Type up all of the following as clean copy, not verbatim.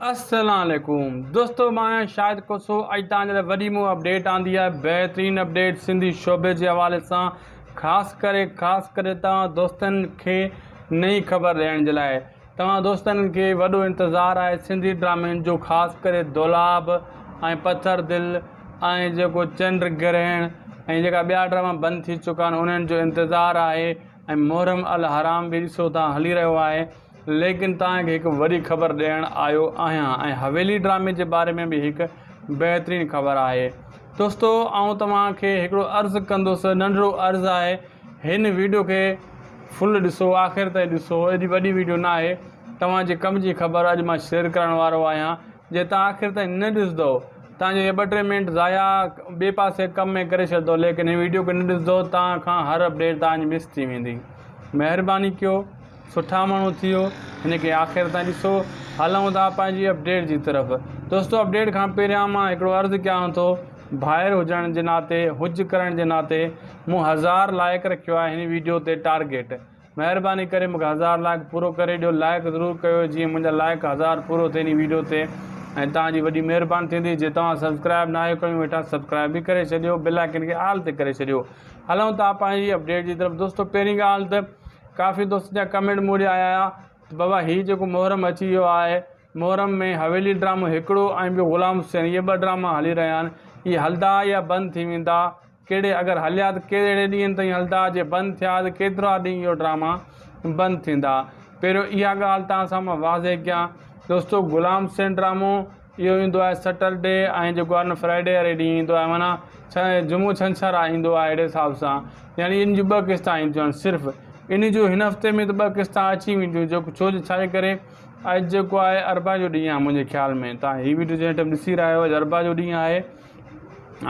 السلام عليڪم دوستو مان آهيان شاهد کوسو اڄ توهان جي لاء وڏي مون اپڊيٽ آندي آهي بهترين اپڊيٽ سنڌي شعبي جي حوالي سان خاص ڪري خاص ڪري توهان دوستن کي نئين خبر ڏيڻ جي لاء توهان دوستن کي وڏو انتظار آهي سنڌي ڊرامن جو خاص ڪري دولاب ۽ پٿر دل ۽ جيڪو چنڊ گرهڻ ۽ جيڪا ٻيا ڊراما بند ٿي چڪا آهن انهن جو انتظار آهي ۽ محرم الحرام به ڏسو ٿا هلي رهيو آهي ليڪن توهان کي هڪ وڏي خبر ڏيڻ آيو آهيان ۽ حويلي ڊرامي جي باري ۾ به هڪ بهترين خبر آهي دوستو آئون توهان کي هڪڙو عرض ڪندس ننڍڙو عرض آهي هن ويڊيو کي فل ڏسو آخر تائين ڏسو ايڏي وڏي ويڊيو نه آهي توهان جي ڪم جي خبر اڄ مان شيئر ڪرڻ وارو آهيان جي توهان آخر تائين نه ڏسندو توهان جو اهي ٻه ٽي منٽ ضايع ٻئي پاسي ڪم ۾ ڪري ڇڏندو ليڪن هن ويڊيو کي نه ڏسندو توهان کان هر اپڊيٽ توهان جي مس ٿي ويندي مهرباني ڪيو سٺا ماڻهو ٿيو هن کي آخر تائين ڏسو هلون ٿا پنهنجي اپڊيٽ جي طرف دوستو اپڊيٽ کان پهريان مان هڪڙو عرض ڪيان ٿو ڀائر هجڻ جي ناتي هج ڪرڻ جي ناتي مون هزار لائڪ رکيو آهي هن ويڊيو تي ٽارگيٽ مهرباني ڪري مونکي هزار لائڪ پورو ڪري ڏيو لائڪ ضرور ڪيو جيئن منهنجا لائڪ هزار پورو ٿئي هن ويڊيو تي ۽ توهان جي وڏي مهرباني ٿيندي جي توهان سبسڪرائب نه آهيو ڪيون ويٺا سبسڪرائب به ڪري ڇڏيو بيل آئڪن کي آل تي ڪري ڇڏيو هلون ٿا پنهنجي اپڊيٽ جي طرف دوستو پهرين ڳالهه ته ڪافي دوستن جا ڪمينٽ مون ڏي آيا آيا ته بابا هي جيڪو محرم اچي ويو آهي محرم ۾ حويلي ڊرامو هڪڙو ۽ ٻيو غلام حسين اهي ٻه ڊراما هلي رهيا آهن اهي هلدا يا بند ٿي ويندا ڪهڙي اگر هليا ته ڪهڙي ڏينهن تائين هلدا جي بند ٿيا ته ڪيترا ڏينهن اهو ڊراما بند ٿيندا پهريون اها ڳالهه توهان سان مان واضح ڪيان دوستو غلام حسين ڊرامو اهو ايندو آهي سٽرڊي ۽ جيڪو آهي نه فرائيڊي واري ڏينهن ايندو آهي معنيٰ جمعو ڇنڇر آهي ايندو آهي اهڙي حساب سان يعني ان جون ٻه قسطا اينديون آهن صرف ان جو هن هفتي ۾ ته ٻه قسطا اچي وينديون جو ڇو جو ڇا جي ڪري اڄ جيڪو آهي اربع جو ڏينهن آهي منهنجي خيال ۾ تان هي ويڊيو جنهن ٽائيم ڏسي رهيا آهيو اڄ اربع جو ڏينهن آهي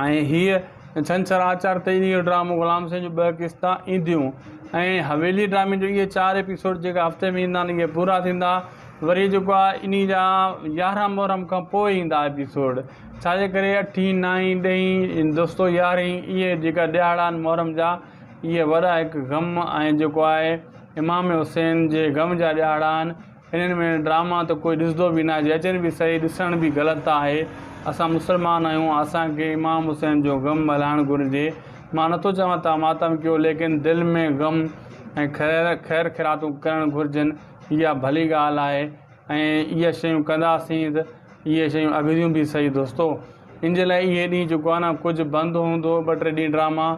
۽ هيء ڇنڇر آچار تي اهو ڊرامو غلام حسين جون ٻه قسطا اينديون ۽ حويلي ڊرامي جو اهي چار ايپيسوڊ جيڪا هفتي ۾ ايندا آهن اهي پورا ٿيندا وري جيڪو آهي انهي جا يارهن محرم کان پوء ايندا ايپيسوڊ ڇا جي ڪري اٺين نائين ڏهين دوستو يارهين اهي جيڪا ڏهاڙا آهن محرم جا اهي وڏا هڪ غم ۽ جيڪو آهي امام حسين جي غم جا ڏهاڙا آهن انهن ۾ ڊراما ته ڪوئي ڏسندو به ناهي جي اچن به سهي ڏسڻ به غلط آهي اسان مسلمان آهيون اسان کي امام حسين جو غم ملهائڻ گهرجي مان نٿو چوان توهان ماتم ڪيو ليڪن دل ۾ غم ۽ خير خير خيراتون ڪرڻ گهرجن اها ڀلي ڳالهه آهي ۽ اها شيون ڪنداسين ته اهي شيون اڳريون به سهي دوستو ان جي لاء اهي ڏينهن جيڪو آهي نه ڪجهه بند هوندو ٻه ٽي ڏينهن ڊراما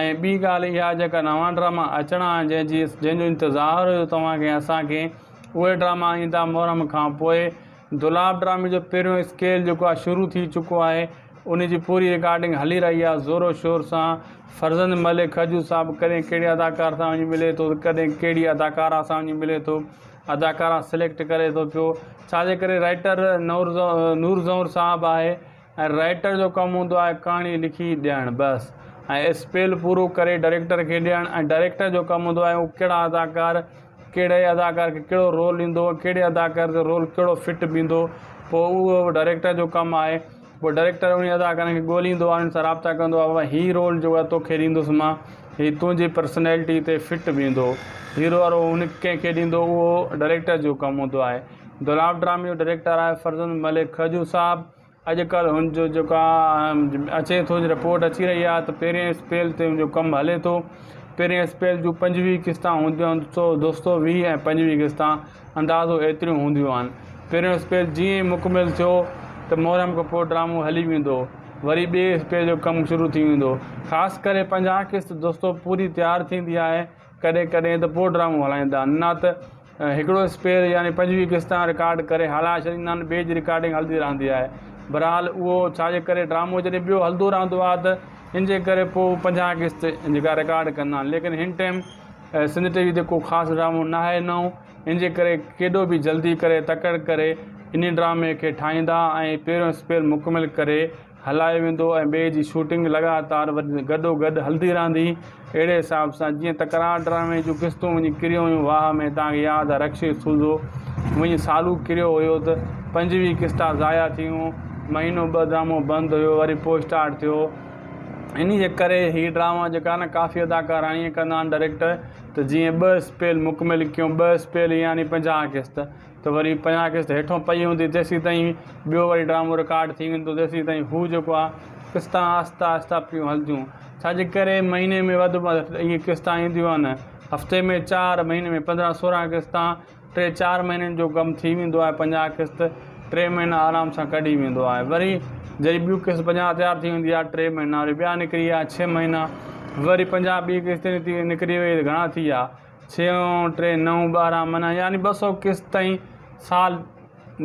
۽ ٻي ڳالهه اها جيڪا نوان ڊراما اچڻا آهن جنهن جي جنهن جو انتظار هيو توهان کي اسان کي اهي ڊراما ايندا محرم کان پوء دولاب ڊرامي جو پهريون اسڪيل جيڪو آهي شروع ٿي چڪو آهي ان جي پوري رڪارڊنگ هلي رهي آهي زور و شور سان فرزند ملڪ کجو صاحب ڪڏهن ڪهڙي اداڪار سان وڃي ملي ٿو ڪڏهن ڪهڙي اداڪارا سان وڃي ملي ٿو اداڪارا سليڪٽ ڪري ٿو پيو ڇا جي ڪري رائٽر نور نور زئور صاحب آهي ۽ رائٽر جو ڪم هوندو آهي ڪهاڻي لکي ڏيڻ بس ۽ اسپيل پورو ڪري ڊائريڪٽر کي ڏيڻ ۽ ڊائريڪٽر جو ڪم هوندو آهي هو ڪهڙا اداڪار ڪهڙي اداڪار کي ڪهڙو رول ڏيندو ڪهڙي اداڪار جو رول ڪهڙو فٽ بيهندو پوء اهو ڊائريڪٽر جو ڪم آهي پوء ڊائريڪٽر انهي اداڪارن کي ڳوليندو آهي انهن سان رابطا ڪندو آهي بابا هي رول جيڪو آهي توکي ڏيندس مان هي تنهنجي پرسنالٽي تي فٽ بيهندو هيرو وارو هن ڪنهن کي ڏيندو اهو ڊائريڪٽر جو ڪم هوندو آهي دولاب ڊرامي جو ڊائريڪٽر آهي فرزند ملڪ کجو صاحب اڄڪلهه هن جو جيڪو اچي ٿو رپورٽ اچي رهي آهي ته پهرين اسپيل تي هن جو ڪم هلي ٿو پهرين اسپيل جون پنجويهه قسطا هونديون آهن سو دوستو ويهه ۽ پنجويهه قسطا اندازو ايتريون هونديون آهن. پهريون اسپيل جيئن ئي مڪمل ٿيو ته محرم کان پوء ڊرامو هلي ويندو. وري ٻئي اسپيل جو ڪم شروع ٿي ويندو. خاص ڪري 50 قسط دوستو پوري تيار ٿيندي آهي ڪڏهن ڪڏهن ته پوء ڊرامو هلائيندا آهن نه ته هڪڙو اسپيل يعني 25 قسطان رڪارڊ ڪري هلائي ڇڏيندا آهن ٻئي جي رڪارڊنگ هلندي رهندي آهي. بھرحال اهو ڇا جي ڪري ڊرامو جڏهن ٻيو هلندو رهندو آهي ته ان جي ڪري پوء 50 قسط جيڪا رڪارڊ ڪندا آهن ليڪن هن ٽائيم سنڌ ٽي وي تي ڪو خاص ڊرامو ناهي نئون ان جي ڪري ڪيڏو به جلدي ڪري تڪڙ ڪري انهي ڊرامي کي ٺاهيندا ۽ پهريون اسپيل مڪمل ڪري هلايو ويندو ۽ ٻئي جي شوٽنگ لڳاتار گڏو گڏ هلندي رهندي اهڙي حساب سان جيئن تڪرار ڊرامي جون قسطون وڃي ڪريون هيون واهه ۾ توهان کي ياد آهي رڪشي سوزو وڃي سالو ڪريو هيو ته 25 قسطا ضايع ٿيون مهينو ٻه ڊرامو بند هيو وري پوء اسٽارٽ ٿيو. انهي جي ڪري هي ڊراما جيڪا نه ڪافي اداڪار ائين ڪندا آهن ڊائريڪٽر ته جيئن ٻه اسپيل مڪمل ڪيون ٻه اسپيل يعني 50 قسط ته وري 50 قسط هيٺون پئي هوندي تيسين تائين ٻيو وري ڊرامو رڪارڊ ٿي ويندو تيسين تائين هو جيڪو آهي قسطا آهسته آهسته پيون هلنديون ڇا جي ڪري مهيني ۾ وڌ وڌ اهي قسطا اينديون آهن هفتي ۾ چار مهيني ۾ 15 16 قسطا ٽي چار مهينن جو ڪم ٿي ويندو آهي 50 قسط 3 مهينا آرام سان ڪڍي ويندو آهي وري جڏهن ٻيون قسط 50 تيار ٿي ويندي آهي 3 مهينا وري ٻيا نڪري ويا 6 مهينا وري 50 ٻي قسط نڪري وئي ته گهڻا ٿي ويا 6 3 9 12 معنيٰ يعني 200 قسط تائين سال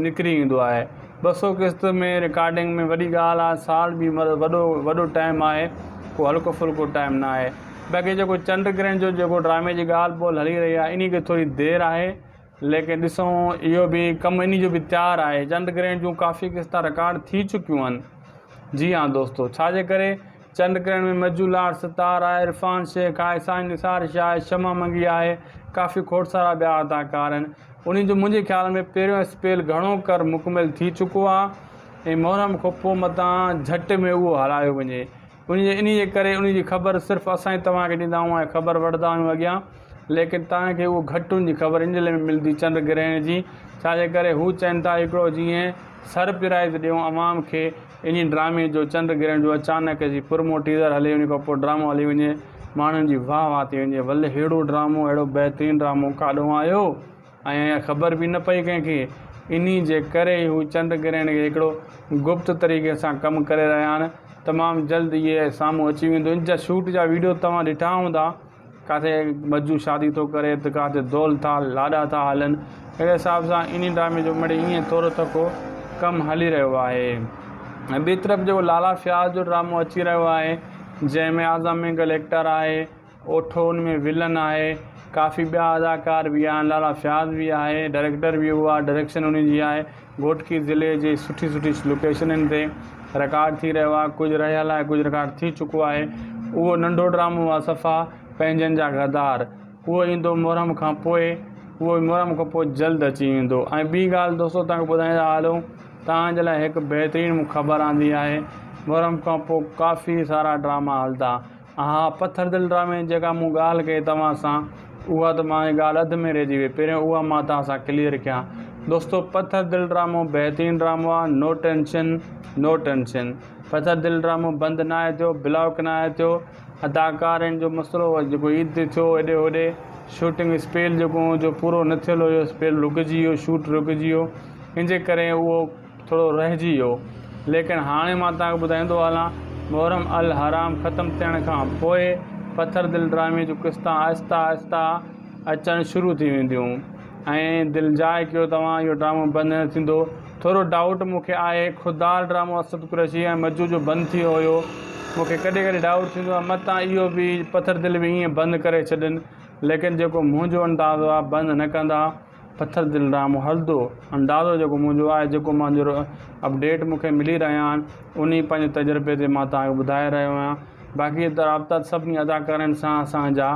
نڪري ويندو آهي 200 قسط ۾ رڪارڊنگ ۾ وڏي ڳالهه آهي سال به وڏو وڏو ٽائيم آهي ڪو هلڪو ڦلڪو ٽائيم نه آهي باقي جيڪو چنڊ گرهڻ جو جيڪو ڊرامي جي ڳالهه ٻولهه هلي رهي آهي انهي کي ٿوري دير آهي ليڪن ڏسون اهو به ڪم انهي جو به تيار آهي چنڊ گرهڻ جون ڪافي قسطا رڪارڊ ٿي چڪيون آهن جي ها دوستو ڇا جي ڪري چنڊ گرهڻ ۾ مجو لاڙ ستار آهي عرفان شيخ آهي سائين نثار شاهه آهي شمع منگي آهي ڪافي کوڙ سارا ٻيا اداڪار آهن انهي جو منهنجي خيال ۾ پهريون اسپيل گهڻو ڪر مڪمل ٿي چڪو آهي ۽ محرم کان پوء متان جهٽ ۾ اهو هلايو وڃي انهي جي ڪري انهي جي خبر صرف اسان ئي توهان کي ڏيندا آهيون ۽ خبر وٺندا آهيون اڳيان ليڪن توهان کي اهو گهٽ ان جي خبر ان لاء ملندي چنڊ گرهڻ جي ڇا جي ڪري هو چون ٿا هڪڙو جيئن سرپرائز ڏيون عوام کي انهي ڊرامي جو چنڊ گرهڻ جو اچانڪ جي پرمو ٽيزر هلي ان کان پوء ڊرامو هلي وڃي ماڻهن جي واهه واهه ٿي وڃي ول ههڙو ڊرامو ههڙو بهترين ڊرامو ڪاڏو آيو ۽ اها خبر به نه پئي ڪنهن کي. انهي جي ڪري ئي هو چنڊ گرهڻ کي هڪڙو گپت طريقي سان ڪم ڪري رهيا آهن. تمام جلد اهي سامهون اچي ويندو. ان جا شوٽ جا ويڊيو توهان ڏٺا هوندا. ڪاٿي مجو شادي ٿو ڪري ته ڪاٿي دول ٿا لاڏا ٿا هلن. اهڙي حساب سان انهي ڊرامي جو مڙئي ائين ٿورو ٿڪو ڪم هلي رهيو آهي. ۽ ٻي طرف جيڪو لالا فياض جو ڊرامو اچي رهيو آهي جنهن ۾ اعظم مينگل ايڪٽر آهي. اوٺو ان ۾ ولن آهي ڪافي ٻيا اداڪار به آهن لالا فياض به آهي ڊائريڪٽر به اهو آهي ڊائريڪشن ان جي آهي گهوٽڪي ضلعي جي سٺي سٺي لوڪيشنن تي رڪارڊ ٿي رهيو آهي ڪجهه رهيل آهي ڪجهه رڪارڊ ٿي چڪو آهي اهو ننڍو ڊرامو آهي صفا پنهنجن جا غدار اهو ايندو محرم کان پوء اهو محرم کان پوء جلد اچي ويندو ۽ ٻي ڳالهه دوستو توهان کي ٻڌائيندا هلون توهان جي لاء هڪ بهترين مون خبر آندي آهي محرم کان پوء ڪافي سارا ڊراما هلندا اها پٿر دل ڊرامي جي جيڪا مون ڳالهه ڪئي توهان سان اها ته مان ڳالهه اڌ ۾ رهجي وئي پهريون اها مان توهان سان ڪليئر ڪيان دوستو پٿر دل ڊرامو بهترين ڊرامو آهي نو ٽينشن نو ٽينشن پٿر دل ڊرامو بند ناهي ٿيو بلاڪ ناهي ٿيو اداڪارن جو مسئلو جيڪو عيد تي ٿيو هيڏي هوڏي شوٽنگ اسپيل جيڪو جو پورو نه ٿيل هيو اسپيل رڪجي ويو شوٽ رڪجي ويو ان جي ڪري اهو ٿورو رهجي ويو ليڪن هاڻي مان توهان کي ٻڌائيندو هلان محرم الحرام ختم ٿيڻ کان پوء پٿر دل ڊرامي جون قسطان آهسته آهسته اچڻ شروع ٿي وينديون ۽ دلجاء ڪيو توهان اهو ڊرامو بند نه ٿيندو ٿورو ڊائوٽ مون کي آهي خوددار ڊرامو اسد قريشي ۽ مجو جو بند ٿي ويو هيو مون کي ڪڏهن ڪڏهن ڊائوٽ ٿيندو آهي متان اهو به پٿر دل به ائين بند ڪري ڇڏن ليڪن جيڪو منهنجو اندازو آهي بند نه ڪندا پٿر دل ڊرامو هلندو اندازو جيڪو منهنجو آهي جيڪو منهنجو اپڊيٽ مون کي ملي رهيا آهن انهي پنهنجي تجربي تي مان توهان کي ٻڌائي رهيو آهيان باقي رابطا سڀني اداڪارن سان اسان جا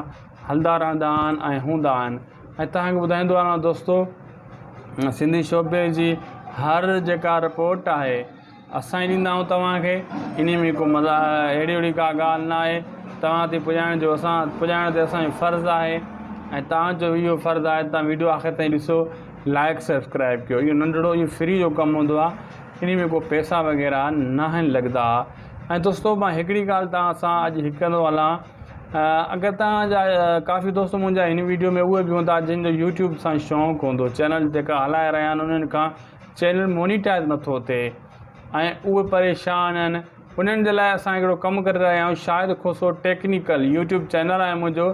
هلندا رهندا آهن ۽ هوندا آهن ۽ توهان کي ٻڌائيندو آهيان دوستو سنڌي شعبي جي هر جيڪا رپورٽ آهي اسان ئي ڏيندا آهيون توهان کي انهي ۾ ڪو مزا اهڙي اهڙي ڪا ڳالهه نه آهي توهان تي پڄائڻ جو اسان پڄائڻ تي اسان جو فرض آهي ۽ توهان جو اهو فرض آهي توهان ويڊيو آخر تائين ڏسو لائڪ سبسڪرائب ڪيو اهو ننڍڙو اهو فري جو ڪم هوندو آهي انهي ۾ ڪو پئسا وغيره ناهن لڳندا ۽ دوستو مان هڪڙي ڳالهه توهان سان اڄ هڪ ڪندو هلان اگر توهان جا ڪافي دوست منهنجا هن ويڊيو ۾ اهي به هوندا جن جو يوٽيوب سان شوق هوندو چينل جيڪا هلائي رهيا آهن انهن کان چينل مونيٽائز نٿو ٿئي ۽ اهي پريشان آهن انهن جي لاء اسان هڪڙو ڪم ڪري رهيا آهيون Shahid Khoso technical YouTube channel آهي منهنجو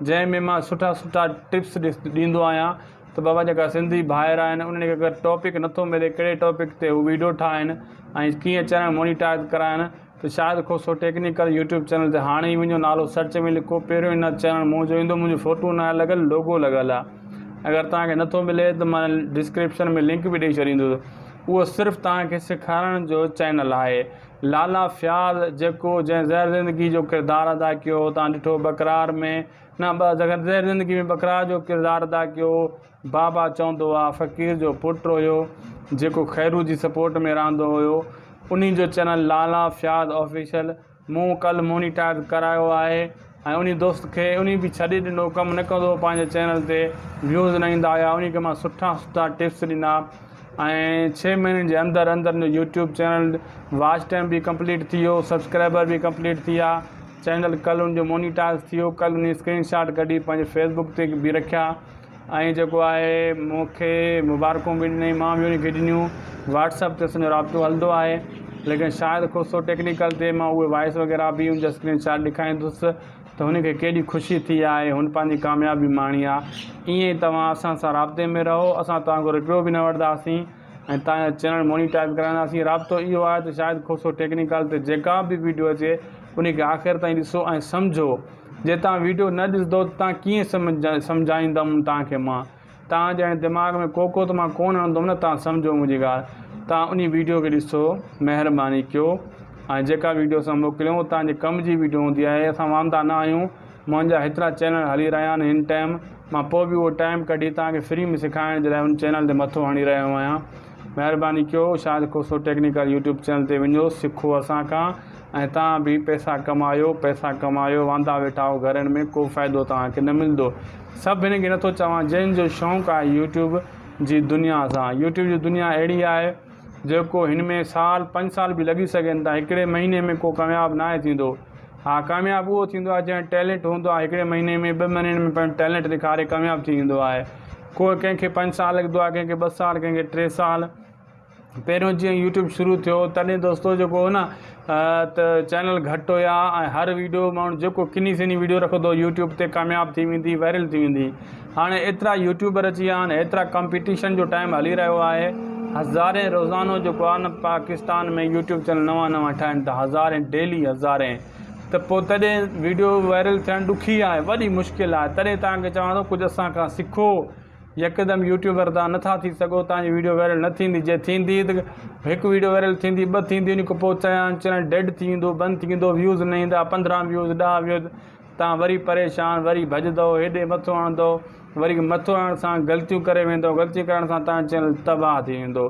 جنهن ۾ مان سٺا سٺا ٽپس ڏيندو آهيان ته بابا جيڪا سنڌي ڀائر آهن انهن کي اگر ٽاپڪ نٿو ملي ڪهڙي ٽاپڪ تي هو ويڊيو ٺاهن ۽ ڪيئن چينل مونيٽائز ڪرائن ته Shahid Khoso technical YouTube channel تي هاڻي ئي وڃو نالو سرچ ۾ لکو پهريون هن چينل منهنجو ايندو منهنجو فوٽو نه آهي لڳل لوگو لڳل آهي اگر توهان کي نٿو ملي ته مان ڊسڪرپشن ۾ لنڪ به ڏئي ڇڏيندس اهو صرف توهان کي سيکارڻ جو چينل آهي لالا فياض جيڪو جنهن زهر زندگي جو ڪردار ادا ڪيو هو توهان ڏٺو ٻڪرار ۾ نه زهر زندگي ۾ ٻڪرار جو ڪردار ادا ڪيو بابا چوندو آ فقير جو پٽ هيو جيڪو خيرو جي سپورٽ ۾ رهندو هيو انهي جو چينل لالا فياض آفيشل. مون ڪلهه مونيٽائز ڪرايو آهي ۽ انهي دوست کي انهي به ڇڏي ڏنو ڪم نه ڪندو هو پنهنجي چينل تي ويوز نه ايندا هيا انهي کي مان سٺا سٺا ٽپس ڏنا ۽ ڇهه مهينن جي اندر اندر ان جو يوٽيوب چينل واچ ٽائم به ڪمپليٽ ٿي ويو سبسڪرائبر به ڪمپليٽ ٿي ويا چينل ڪلهه ان جو مونيٽائز ٿي ويو ڪلهه انهي اسڪرين شاٽ ڪڍي پنهنجي فيسبوڪ تي به رکيا ۽ جيڪو آهي مون کي مبارڪون به ڏنائين مان به ان کي ڏنيون واٽس اپ تي اسانجو رابطو هلندو آهي ليڪن شاهد کوسو ٽيڪنيڪل تي مان اهي وائس وغيره به ان جا اسڪرين شاٽ ڏيکاريندس ته هن کي ڪيڏي خوشي ٿي آهي هن پنهنجي ڪاميابي ماڻي آهي ائين ئي توهان اسان سان رابطي ۾ رهو اسان توهان کان رپيو به نه وٺنداسين ۽ توهان جا چينل مونيٽائز ڪرائينداسين رابطو اهو آهي ته شاهد کوسو ٽيڪنيڪل تي جيڪا به ويڊيو اچي ان کي آخر تائين ڏسو ۽ سمجهو جي توهان ويڊيو نه ڏسندو ته توهان ڪيئن سمجهائيندم توهان کي مان توهان جي هاڻي دماغ ۾ ڪوڪو ته مان ڪونه هڻندم نه توهان سمجهو منهنجي ڳالهه توهان انهي ويڊيو کي ڏسو مهرباني ڪيو ۽ جيڪا ويڊيو اسان موڪليون توهان جي ڪم جي ويڊيو هوندي آهي اسان واندا نه آهيون منهنجا هيترا چينل هلي رهيا آهن هن ٽائيم مان پوء به اهو ٽائيم ڪڍي توهان کي فري ۾ سکائڻ جي لاء ان چينل تي مٿو هڻي رهيو آهيان مهرباني ڪيو Shahid Khoso technical YouTube channel تي وڃو سکو اسان کان ۽ توهان به پئسا ڪمايو پئسا ڪمايو واندا ويٺا آهيو گهرن ۾ ڪو فائدو توهان کي نه ملندو سڀني کي نٿو چوان جنهن جو شوق آهي يوٽيوب جي دنيا سان يوٽيوب جي دنيا اهڙي آهي جيڪو هن ۾ سال پنج سال به لڳي سگهن ٿا هڪڙي مهيني ۾ ڪو ڪامياب ناهي ٿيندو ها ڪامياب اهو ٿيندو آهي جنهن ٽيلنٽ هوندو آهي هڪڙي مهيني ۾ ٻه مهينن ۾ پنهنجو ٽيلنٽ ڏيکاري ڪامياب ٿي ويندو آهي ڪو ڪنهن کي پنج سال لڳندو آهي ڪنهن کي ٻه سال ڪنهن کي ٽي سال پهريون جيئن يوٽيوب شروع ٿيو تڏهن دوستو جيڪو هو نه ته چينل گهٽ هيا ۽ هر ويڊيو ماڻهو جيڪو ڪني سني ويڊيو رکندو هو يوٽيوب تي ڪامياب ٿي ويندي وائرل ٿي ويندي هاڻي ايترا يوٽيوبر اچي ويا آهن ايترا ڪمپيٽيشن جو ٽائيم هلي رهيو آهي هزارين روزانو جيڪو آهي نه پاڪستان ۾ يوٽيوب چينل نوان نوان ٺاهن ٿا هزارين ڊيلي هزارين ته پوء تڏهن ويڊيو وائرل ٿيڻ ڏکي آهي وڏي مشڪل آهي تڏهن توهان کي چوان ٿو ڪجهه اسان کان سکو يڪدم يوٽيوبر تان نٿا ٿي سگهو تان جي ويڊيو وائرل نه ٿيندي جي ٿيندي ته هڪ ويڊيو وائرل ٿيندي ٻه ٿيندي ان کان پوء چينل ڊيڊ ٿي ويندو بند ٿي ويندو ويوز نه ايندا 15 ويوز 10 ويوز تان وري پريشان وري ڀڄندو هيڏي مٿو هڻندو وري مٿو هڻڻ سان غلطيون ڪري ويندو غلطيون ڪرڻ سان تان چينل تباهه ٿي ويندو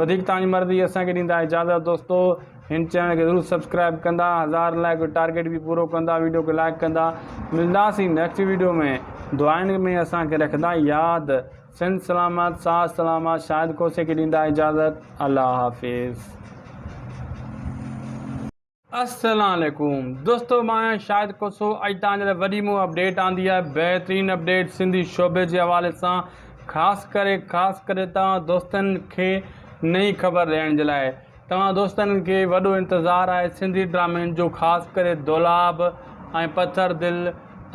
وڌيڪ تان جي مرضي اسان کي ڏيندا اجازت دوستو هن چينل کي ضرور سبسڪرائب ڪندا هزار لائڪ جو ٽارگيٽ به پورو ڪندا ويڊيو کي لائڪ ڪندا ملنداسين نيڪسٽ ويڊيو ۾ دعائن ۾ اسان کي رکندا ياد سنڌ سلامت ساٿ سلامت شاهد کوسي کي ڏيندا اجازت الله حافظ. السلام عليڪم دوستو مان آهيان شاهد کوسو اڄ توهان جي لاء وڏي مون اپڊيٽ آندي آهي بهترين اپڊيٽ سنڌي شعبي جي حوالي سان خاص ڪري خاص ڪري توهان دوستن کي نئين خبر ڏيڻ جي لاء توهان دوستن کي وڏو انتظار آهي سنڌي ڊرامن جو خاص ڪري دولاب ۽ پٿر دل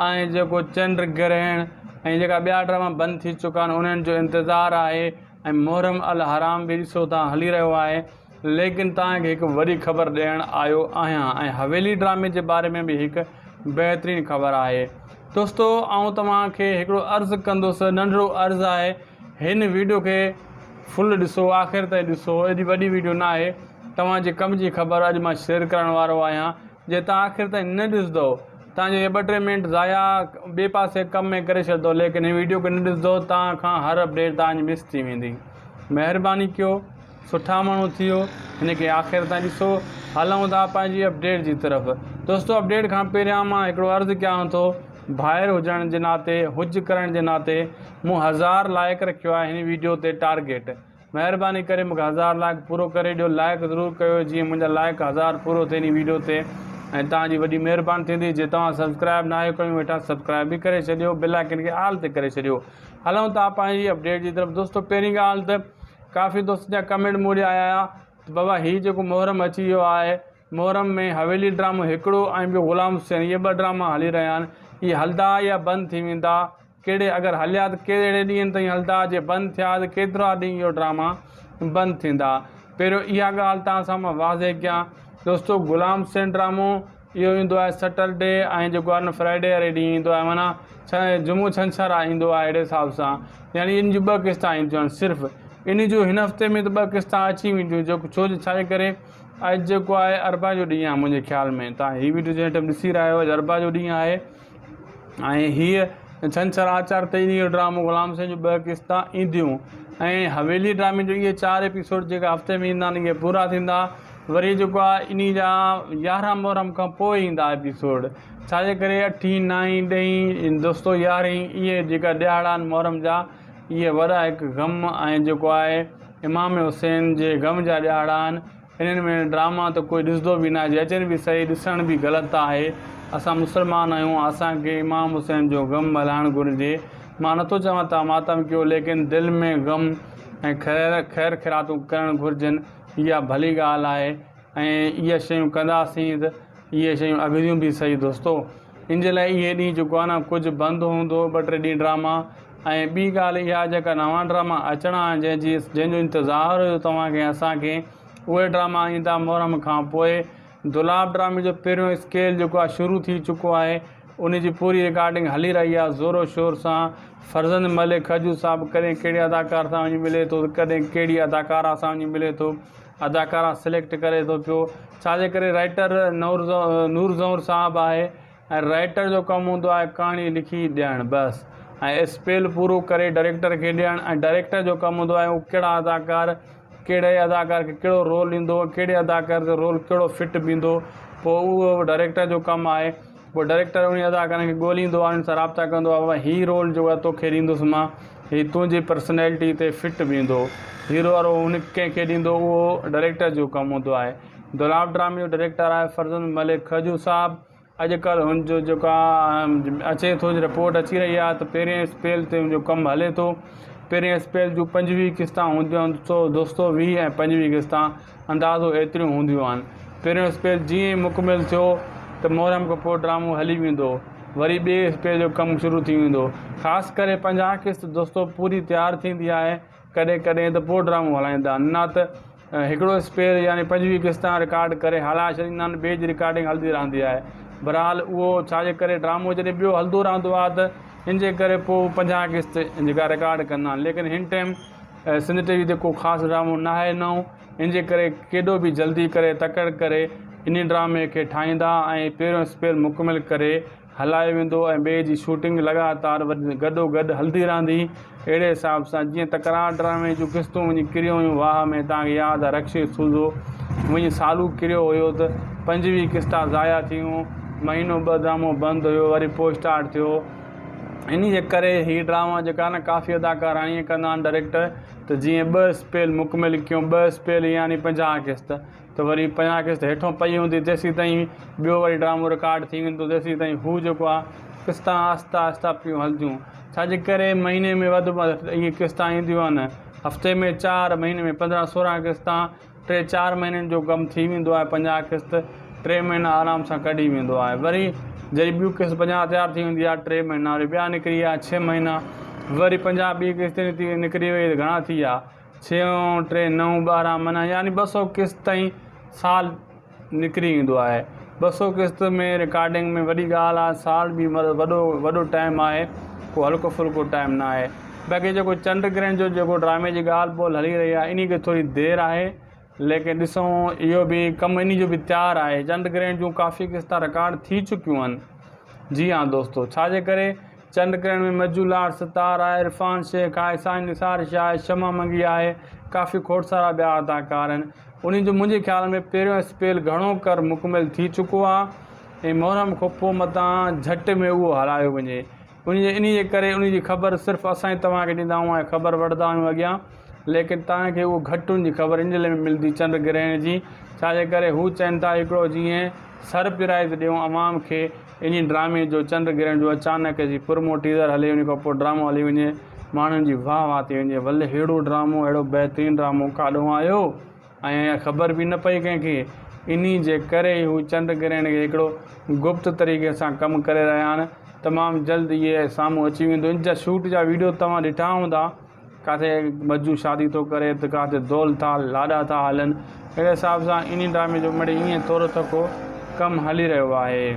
۽ جيڪو چنڊ گرهڻ ۽ جيڪا ٻيا ڊراما بند ٿي چڪا آهن انهن جو انتظار آهي ۽ محرم الحرام به ڏسو تان هلي رهيو آهي ليڪن توهان کي هڪ وڏي خبر ڏيڻ آيو آهيان ۽ حويلي ڊرامي جي باري ۾ به هڪ بهترين خبر آهي دوستو آئون توهان کي هڪڙو عرض ڪندس ننڍڙو عرض آهي هن ويڊيو کي فل ڏسو آخر تائين ڏسو ايڏي وڏي ويڊيو نه آهي توهان جي ڪم جي خبر اڄ مان شيئر ڪرڻ وارو آهيان جي توهان آخر تائين نه ڏسندو توهان جو ٻه ٽي منٽ ضايع ٻي پاسي ڪم ۾ ڪري ڇڏندو ليڪن هن ويڊيو کي نه ڏسندو توهان کان هر اپڊيٽ توهان جي مس ٿي ويندي مهرباني ڪيو سٺا ماڻهو ٿيو هن کي آخر تائين ڏسو هلون ٿا پنهنجي اپڊيٽ جي طرف دوستو اپڊيٽ کان پهريان مان هڪڙو عرض ڪيان ٿو ڀائر هجڻ جي ناتي حج ڪرڻ جي ناتي مون هزار لائيڪ رکيو آهي هن ويڊيو تي ٽارگيٽ مهرباني ڪري مونکي هزار لائيڪ پورو ڪري ڏيو لائيڪ ضرور ڪيو جيئن منهنجا لائيڪ هزار پورو ٿئي هن ويڊيو تي ۽ توهان جي وڏي مهرباني ٿيندي جي توهان سبسڪرائب ناهيو ڪيون ويٺا سبسڪرائب به ڪري ڇڏيو بيل آئيڪن کي آل تي ڪري ڇڏيو هلون ٿا پنهنجي اپڊيٽ جي طرف دوستو پهرين ڳالهه ته ڪافي دوستن جا ڪمينٽ مون ڏي آيا ته بابا هي جيڪو محرم اچي ويو آهي محرم ۾ حويلي ڊرامو هڪڙو ۽ ٻيو غلام حسين اهي ٻه ڊراما هلي رهيا آهن اهي هلدا يا بند ٿي ويندا ڪهڙي اگر هليا ته ڪهڙي ڏينهن تائين هلدا جي بند ٿيا ته ڪيترا ڏينهن اهو ڊراما بند ٿيندا پهريون اها ڳالهه توهان سان مان واضح ڪيان دوستو غلام حسين ڊرامو اهو ايندو آهي سٽرڊي ۽ جيڪو آهي نه فرائيڊي واري ڏينهن ايندو آهي معنيٰ جمعو ڇنڇر آهي ايندو آهي اهڙي حساب سان يعني ان جون ٻه قسطا اينديون آهن صرف ان جون هن هفتي ۾ ته ٻه قسطا اچي وينديون جو ڇو جو ڇا جي ڪري اڄ جيڪو آهي اربع جو ڏينهن آهي منهنجي خيال ۾ تان هي ويڊيو جنهن ٽائيم ڏسي رهيا آهيو اڄ اربع جو ڏينهن آهي ۽ هيء ڇنڇر آچار تي اهو ڊرامو غلام حسين جون ٻه قسطا اينديون ۽ حويلي ڊرامي جو اهي چار ايپيسوڊ جيڪا هفتي ۾ ايندا آهن اهي پورا ٿيندا وري جيڪو آهي انهي جا 11 محرم کان پوء ايندا ايپيسوڊ ڇا جي ڪري اٺين نائين ڏهين دوستو يارهين اهي جيڪا ڏهاڙا آهن محرم جا اهي وڏا هڪ غم ۽ جيڪو آهي امام حسين جي غم جا ڏهاڙا آهن. انهن ۾ ڊراما ته ڪوئي ڏسندو به ناهي جي اچن به سهي ڏسڻ به غلط آهي اسان مسلمان آهيون اسان کي امام حسين جو غم ملهائڻ گهرجي مان نٿو چوان توهان ماتم ڪيو ليڪن دل ۾ غم ۽ خير خير خيراتون ڪرڻ گهرجن اها ڀلي ڳالهه آهي ۽ اها شيون ڪنداسين ته اهي شيون اڳريون به سهي دوستو ان جي لاء اهي ڏينهن جيڪو آهي نه ڪجهه بند هوندو ٻه ٽي ڏينهن ڊراما ۽ ٻي ڳالهه اها جيڪا نوان ڊراما اچڻا آهن جنهن جي جنهن جو انتظار هيو توهان کي اسان کي اهي ڊراما ايندا محرم کان پوء دولاب ڊرامي جو پهريون اسڪيل جيڪو آهي شروع ٿي چڪو آهي ان جي پوري رڪارڊنگ هلي رهي آهي زور و شور سان فرزند ملڪ کجو صاحب ڪڏهن ڪهڙي اداڪار سان وڃي ملي ٿو ڪڏهن ڪهڙي اداڪارا سان وڃي ملي ٿو اداڪارا سليڪٽ ڪري ٿو پيو ڇا جي ڪري رائٽر نور نور زئور صاحب آهي ۽ رائٽر جو ڪم هوندو آهي ڪهاڻي لکي ڏيڻ بس ۽ اسپيل پورو ڪري ڊائريڪٽر کي ڏيڻ ۽ ڊائريڪٽر جو ڪم هوندو آهي هو ڪهڙا اداڪار ڪهڙي اداڪار کي ڪهڙو رول ڏيندو ڪهڙي اداڪار جو رول ڪهڙو فٽ بيهندو پوء اهو ڊائريڪٽر جو ڪم آهي پوء ڊائريڪٽر انهي اداڪارن کي ڳوليندو آهي انهن سان رابطا ڪندو آهي بابا هي رول جيڪو آهي توکي ڏيندس مان هي تنهنجي پرسنالٽي تي فٽ بيهندو هيرو وارو هن ڪنهن کي ڏيندو اهو ڊائريڪٽر جو ڪم هوندو آهي دولاب ڊرامي جو ڊائريڪٽر آهي فرزند ملڪ کجو صاحب اڄڪلهه هن جو جيڪا اچي ٿو رپورٽ اچي رهي آهي ته پهرين اسپيل تي هن جو ڪم هلي ٿو پهرين اسپيل جون 25 قسطان هونديون آهن سو دوستو 20 ۽ 25 قسطان اندازو ايتريون هونديون آهن پهريون اسپيل جيئن ئي مڪمل ٿيو ته محرم کان پوء ڊرامو هلي ويندو وري ٻئي اسپيل جو ڪم شروع ٿي ويندو خاص ڪري 50 قسط دوستو پوري تيار ٿيندي آهي ڪڏهن ڪڏهن ته پوء ڊرامو هلائيندا آهن نه ته هڪڙو اسپيل يعني 25 قسطان رڪارڊ ڪري هلائي ڇڏيندا آهن ٻئي جي رڪارڊنگ هلندي رهندي آهي بهرحال اهو ڇا جي ڪري ڊرامو جڏهن ٻيو هلندو رهندو آهي ته ان جي ڪري پوء 50 قسط جيڪا رڪارڊ ڪندا آهن ليڪن هن ٽائيم سنڌ ٽي وي تي ڪو خاص ڊرامو ناهي نئون ان جي ڪري ڪيڏو به جلدي ڪري تڪڙ ڪري انهي ڊرامي کي ٺاهيندا ۽ پهريون اسپيل مڪمل ڪري هلايو ويندو ۽ ٻئي جي شوٽنگ لڳاتار گڏو گڏ هلندي رهندي اهڙي حساب سان جيئن تڪرار ڊرامي جون قسطون وڃي ڪريون هيون واهه ۾ توهان کي ياد آهي رخشي سوزو وڃي سالو ڪريو هيو ته 25 قسطا ضايع ٿي ويون مهينو ٻه ڊرامو بند هيو وري پوء اسٽارٽ ٿيو انهي جي ڪري هي ڊراما جيڪا نه ڪافي اداڪار ائين ڪندا آهن ڊائريڪٽر ته جيئن ٻه اسپيل مڪمل ڪيون ٻه اسپيل يعني 50 قسط ته وري 50 قسط هيٺون پئي هوندي تيسين تائين ٻيو وري ڊرامو رڪارڊ ٿي ويندو تيسين تائين هو جيڪو آهي قسطان آهسته آهسته پيون هلنديون ڇا جي ڪري مهيني ۾ وڌ اهي قسطان اينديون آهن هفتي ۾ چار مهيني ۾ 15 16 قسطان ٽي چار مهينن جو ڪم ٿي ويندو آهي 50 قسط ٽي مهينا آرام سان ڪڍي ويندو آهي وري جڏهن ٻيون قسط 50 تيار ٿي ويندي آهي ٽي مهينا وري ٻيا نڪري ويا ڇهه مهينا وري 50 ٻي قسط نڪري وئي ته گهڻا ٿي ويا ڇهه ۽ ٽي نو ٻارهن معنيٰ يعني 200 قسط تائين سال نڪري ويندو آهي 200 قسط ۾ رڪارڊنگ ۾ وڏي ڳالهه آهي سال به مطلب وڏو وڏو ٽائيم آهي ڪو هلڪو ڦلڪو ٽائيم نه آهي باقي جيڪو چنڊ گرهڻ جو جيڪو ڊرامي جي ڳالهه ٻولهه هلي رهي آهي انهي کي ٿوري دير آهي ليڪن ڏسون اهو به ڪم انهي جو به تيار آهي چنڊ گرهڻ جون ڪافي قسطا رڪارڊ ٿي چڪيون آهن جي ها دوستو ڇا جي ڪري چنڊ گرهڻ ۾ مجو لاڙ ستار آهي عرفان شيخ آهي سائين نثار شاهه آهي شمع منگي آهي ڪافي کوڙ سارا ٻيا اداڪار آهن انهي جو منهنجي خيال ۾ پهريون اسپيل گهڻو ڪر مڪمل ٿي چڪو آهي ۽ محرم کان پوء متان جهٽ ۾ اهو هلايو وڃي انهي جي ڪري انهي جي خبر صرف اسان ئي توهان کي ڏيندا آهيون ۽ خبر وٺندا آهيون اڳيان ليڪن توهان کي اهو گهٽ ان جي خبر ان جي لاء ملندي چنڊ گرهڻ جي ڇا جي ڪري هو چون ٿا هڪڙو جيئن سرپرائز ڏيون عوام کي انهي ڊرامي جو چنڊ گرهڻ جو اچانڪ جي پرمو ٽيزر هلي انهي کان پوء ڊرامو هلي وڃي ماڻهن جي واهه واهه ٿي وڃي ول ههڙو ڊرامو اهڙو بهترين ڊرامو ڪاڏو آيو ۽ اها خبر به نه پئي ڪنهن کي انهي جي ڪري ئي هو چنڊ گرهڻ کي هڪڙو گپت طريقي سان ڪم ڪري رهيا آهن تمام جلد اهي سامهون اچي ويندو ان جا شوٽ جا ويڊيو توهان ڏٺا هوندا ڪاٿي مجو شادي ٿو ڪري ته ڪاٿي دول ٿا لاڏا ٿا هلن اهڙي حساب سان انهي ڊرامي جو مڙئي ائين ٿورو ٿڪو ڪم هلي رهيو آهي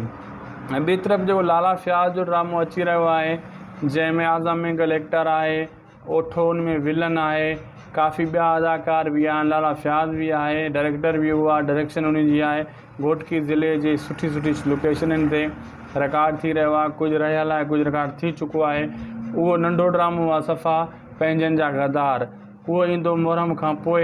۽ ٻي طرف جيڪو لالا فياض جو ڊرامو اچي رهيو آهي جنهن ۾ اعظم مينگل ايڪٽر آهي اوٺو ان ۾ ولن آهي ڪافي ٻيا اداڪار به آهن لالا فياض به آهي ڊائريڪٽر به اهو آهي ڊائريڪشن ان جي آهي گهوٽڪي ضلعي جي سٺي سٺي لوڪيشنن تي رڪارڊ ٿي رهيو آهي ڪجهه رهيل آهي ڪجهه رڪارڊ ٿي چڪو آهي اهو ننڍو ڊرامو آهي صفا پنهنجن جا غدار اهو ايندو محرم کان پوء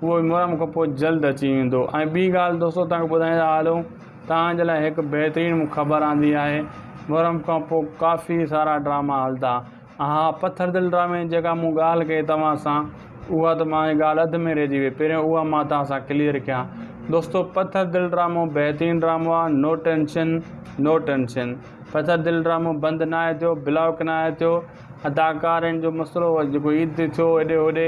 اهو به محرم کان پوء جلد اچي ويندو ۽ ٻي ڳالهه دوستو توهان کي ٻڌائيندا هلون توهان جي لاء هڪ بهترين مون خبر آندي آهي محرم کان پوء ڪافي سارا ڊراما هلدا ها پٿر دل ڊرامي جي جيڪا مون ڳالهه ڪئي توهان سان اها ته مانجي ڳالهه اڌ ۾ رهجي وئي پهريون اها مان توهان سان ڪليئر ڪيان دوستو پٿر دل ڊرامو بهترين ڊرامو آهي نو ٽينشن نو ٽينشن پٿر دل ڊرامو بند ناهي ٿيو بلاڪ ناهي ٿيو اداڪارن جو مسئلو جيڪو عيد تي ٿيو هيڏي هوڏي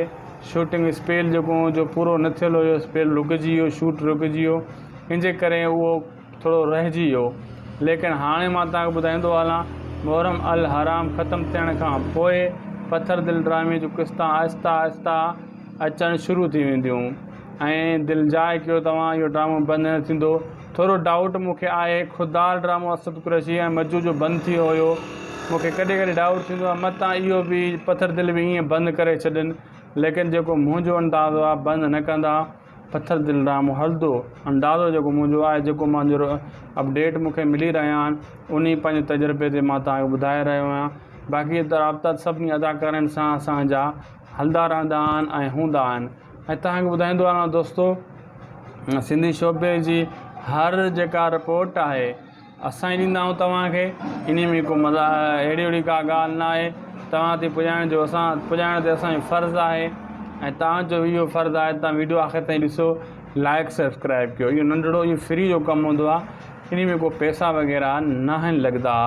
شوٽنگ اسپيل جيڪو جو پورو نه ٿيل هيو اسپيل رڪجي ويو شوٽ رڪجي ويو ان جي ڪري اهو ٿورو رهجي ويو ليڪن هاڻي مان توهان کي ٻڌائيندو هلان محرم الحرام ختم ٿيڻ کان پوء پٿر دل ڊرامي جون قسطان آهسته آهسته اچڻ شروع ٿي وينديون ۽ دلجاء ڪيو توهان اهو ڊرامو بند نه ٿيندو ٿورو ڊائوٽ مون کي آهي خوددار ڊرامو اسد قريشي ۽ مجو جو بند ٿي ويو هيو مون کي ڪڏهن ڪڏهن ڊائوٽ ٿيندو آهي متان اهو به پٿر دل به ائين بند ڪري ڇڏن ليڪن جيڪو منهنجو اندازو آهي بند نه ڪندا پٿر دل ڊرامو هلندو اندازو جيڪو منهنجو آهي جيڪو منهنجو اپڊيٽ مون کي ملي رهيا آهن انهي پنهنجي تجربي تي مان توهان کي ٻڌائي رهيو آهيان باقي ته رابطا سڀني اداڪارن سان اسان جا هلندا رهندا آهن ۽ هوندا آهن ۽ توهان کي ٻڌائيندو هلان دوستو سنڌي شعبي جي هر جيڪا رپورٽ آهي اسان ئي ڏيندا آهيون توهان کي انهي ۾ ڪو مزا اهڙي اهڙي ڪا ڳالهه نه آهي توهان تي پڄائڻ جو اسان پڄائڻ تي اسان جو فرض آهي ۽ توهان جو اهو فرض آهي توهان ويڊيو آخر تائين ڏسو لائڪ سبسڪرائب ڪيو اهو ننڍڙو اهو فري جو ڪم هوندو آهي انهي ۾ ڪو پئسا وغيره ناهن لڳندا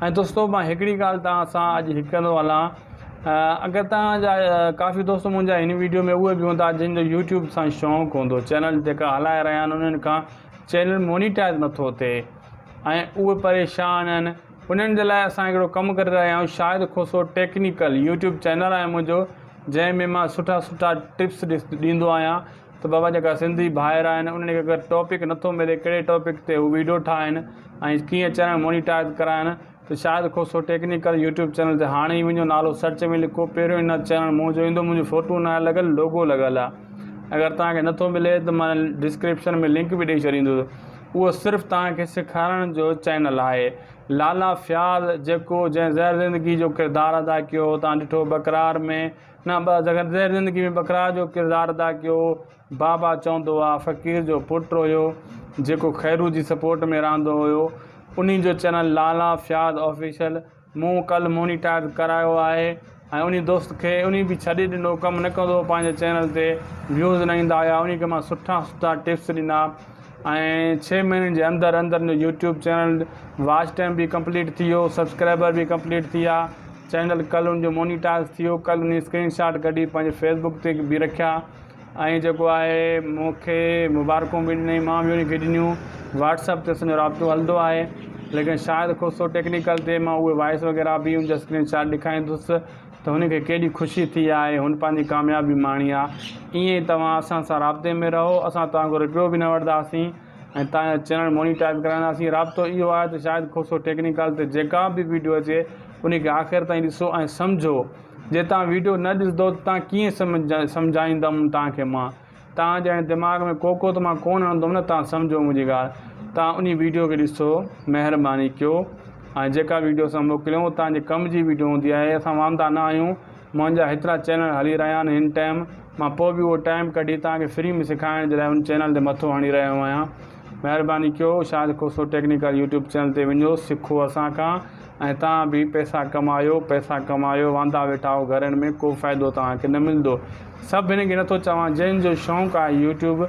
۽ دوستو مان هڪڙي ڳالهه توهان سان اڄ هڪ ڪندو هلان اگر توهان جا ڪافي دوست منهنجا هن ويڊيو ۾ اهي به هوندا جن جو يوٽيوب سان شوق هوندو چينل جيڪا هلائي رهيا آهن انهن کان چينل مونيٽائز نٿو ٿئي ۽ اهي پريشان آهن انهن جي لاء اسان هڪڙو ڪم ڪري رهيا آهيون Shahid Khoso technical YouTube channel آهي منهنجو جنهن ۾ مان سٺا سٺا ٽپس ڏيندو آهيان ته بابا جيڪا سنڌي ڀائر آهن انهن کي اگر ٽاپڪ نٿو ملي ڪهڙي ٽاپڪ تي هو ويڊيو ٺاهن ۽ ڪيئن چينل مونيٽائز ڪرائن ته Shahid Khoso technical YouTube channel تي هاڻي ئي وڃو نالو سرچ ۾ لکو پهريون ان چينل منهنجو ايندو منهنجو فوٽو ناهي لڳل لوگو لڳل آهي اگر توهان کي نٿو ملي ته مان ڊسڪرپشن ۾ لنڪ به ڏئي ڇڏيندس اهو صرف توهان کي سيکارڻ جو چينل آهي لالا فياض جيڪو جنهن زهر زندگي جو ڪردار ادا ڪيو توهان ڏٺو ٻڪرار ۾ نه زهر زندگي ۾ ٻڪرار جو ڪردار ادا ڪيو بابا چوندو آ فقير جو پٽ هيو جيڪو خيرو جي سپورٽ ۾ رهندو هيو انهي جو چينل لالا فياض آفيشل مون ڪل مونيٽائز ڪرايو آهي ۽ انهي دوست کي انهي به ڇڏي ڏنو ڪم نه ڪندو هو پنهنجي چينل تي ويوز نه ايندا هيا انهي کي مان سٺا سٺا ٽپس ڏنا ۽ ڇهه مهينن جي اندر اندر ان جو يوٽيوب چينل واچ ٽائم به ڪمپليٽ ٿي ويو سبسڪرائبر به ڪمپليٽ ٿي ويا چينل ڪل ان جو مونيٽائز ٿي ويو ڪل انهي اسڪرين شاٽ ڪڍي پنهنجي فيسبوڪ تي به رکيا ۽ جيڪو آهي مون کي مبارڪون به ڏنائين مان به ان کي ڏنيون واٽس اپ تي اسان جو رابطو هلندو آهي ليڪن شاهد کوسو ٽيڪنيڪل تي مان اهي وائس وغيره به ان جا اسڪرين شاٽ ڏيکاريندس ته هن کي ڪيڏي خوشي ٿي آهي هن پنهنجي ڪاميابي ماڻي آهي ائين ئي توهان اسان سان رابطي ۾ رهو اسان توهان کان رپيو به نه وٺنداسين ۽ توهان جو چينل مونيٽائز ڪرائينداسين رابطو اهو آهي ته شاهد کوسو ٽيڪنيڪل تي جيڪا به ويڊيو اچي ان کي آخر تائين ڏسو ۽ سمجهو جي توهان ويڊيو نه ڏسندو ته توهان ڪيئن سمجهائيندم توهان کي مان توهان جي هاڻي دماغ ۾ ڪوڪو ته مان ڪونه هڻندم نه توهان سمجهو منهنجي ڳالهه توهان انهي ويڊيو کي ڏسو مهرباني ڪيو ۽ جيڪا ويڊيو اسان موڪليون توهان جي ڪم جي ويڊيو هوندي آهي اسان واندا نه آهيون منهنجا هيترا چينل هلي رهيا آهن هن ٽائيم مان پوء به اهو ٽائيم ڪڍي توهان کي فري ۾ سکائڻ جي لاء ان چينل تي مٿو هڻي رهيو آهيان مهرباني ڪيو Shahid Khoso technical YouTube channel تي وڃو سکو اسان کان ۽ توهان به پئسا ڪمايو پئسا ڪمايو واندا ويٺا آهيو گهرن ۾ ڪو فائدو توهان کي نه ملندو سڀ هن کي نٿو چوان جنهن جو شوق آهي يوٽيوب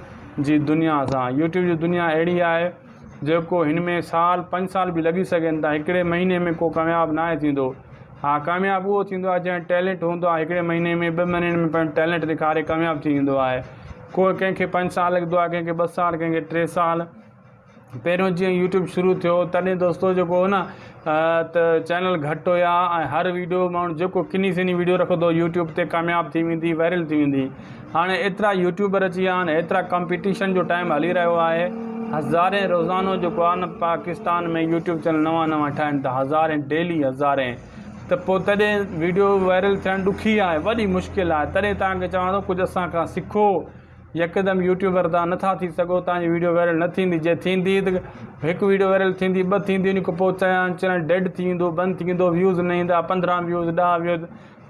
جي دنيا سان يوٽيوب جي دنيا اهڙي آهي جيڪو هن ۾ سال پنج سال به لڳي سگهن ٿا هڪڙي مهيني ۾ ڪو ڪامياب ناهي ٿيندو ها ڪامياب اهو ٿيندو آهي جنهن ٽيلنٽ هوندو آهي هڪڙي مهيني ۾ ٻه مهينن ۾ پنهنجو ٽيلنٽ ڏيکاري ڪامياب ٿي ويندو آهي ڪو ڪنهن کي پنج سال لڳندو آهي ڪنهن کي ٻه سال ڪنهن کي ٽي سال پهريون جيئن يوٽيوب شروع ٿيو تڏهن دوستو جيڪو هو نه ته چينل گهٽ هيا ۽ هر ويڊيو ماڻهو جيڪو ڪني سني ويڊيو رکندو هو يوٽيوب تي ڪامياب ٿي ويندي وائرل ٿي ويندي هاڻي ايترا يوٽيوبر اچي ويا آهن ايترا ڪمپيٽيشن جو ٽائيم هلي رهيو آهي هزارين روزانو جيڪو آهي نه پاڪستان ۾ يوٽيوب چينل نوان نوان ٺاهن ٿا هزارين ڊيلي هزارين ته پوء تڏهن ويڊيو وائرل ٿيڻ ڏکي آهي وڏي مشڪل آهي تڏهن توهان کي چوان ٿو ڪجهه اسان کان سکو يڪدم يوٽيوبر تان نٿا ٿي سگهو تان جي ويڊيو وائرل نه ٿيندي جي ٿيندي ته هڪ ويڊيو وائرل ٿيندي ٻه ٿيندي ان کان پوء چينل ڊيڊ ٿي ويندو بند ٿي ويندو ويوز نه ايندا 15 ويوز 10 ويوز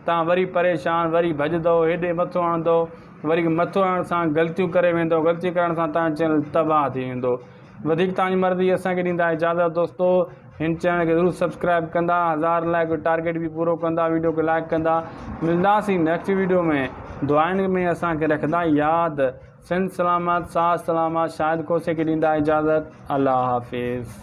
تان وري پريشان وري ڀڄندو هيڏي مٿو هڻندو وري مٿو هڻڻ سان غلطيون ڪري ويندو غلطيون ڪرڻ سان توهان جو چينل تباهه ٿي ويندو وڌيڪ توهان جي مرضي اسان کي ڏيندا اجازت دوستو هن چينل کي ضرور سبسڪرائب ڪندا هزار لائڪ جو ٽارگيٽ به پورو ڪندا ويڊيو کي لائڪ ڪندا ملنداسين نيڪسٽ ويڊيو ۾ دعائن ۾ اسان کي رکندا ياد سنڌ سلامت ساٿ سلامت شاهد کوسي کي ڏيندا اجازت الله حافظ.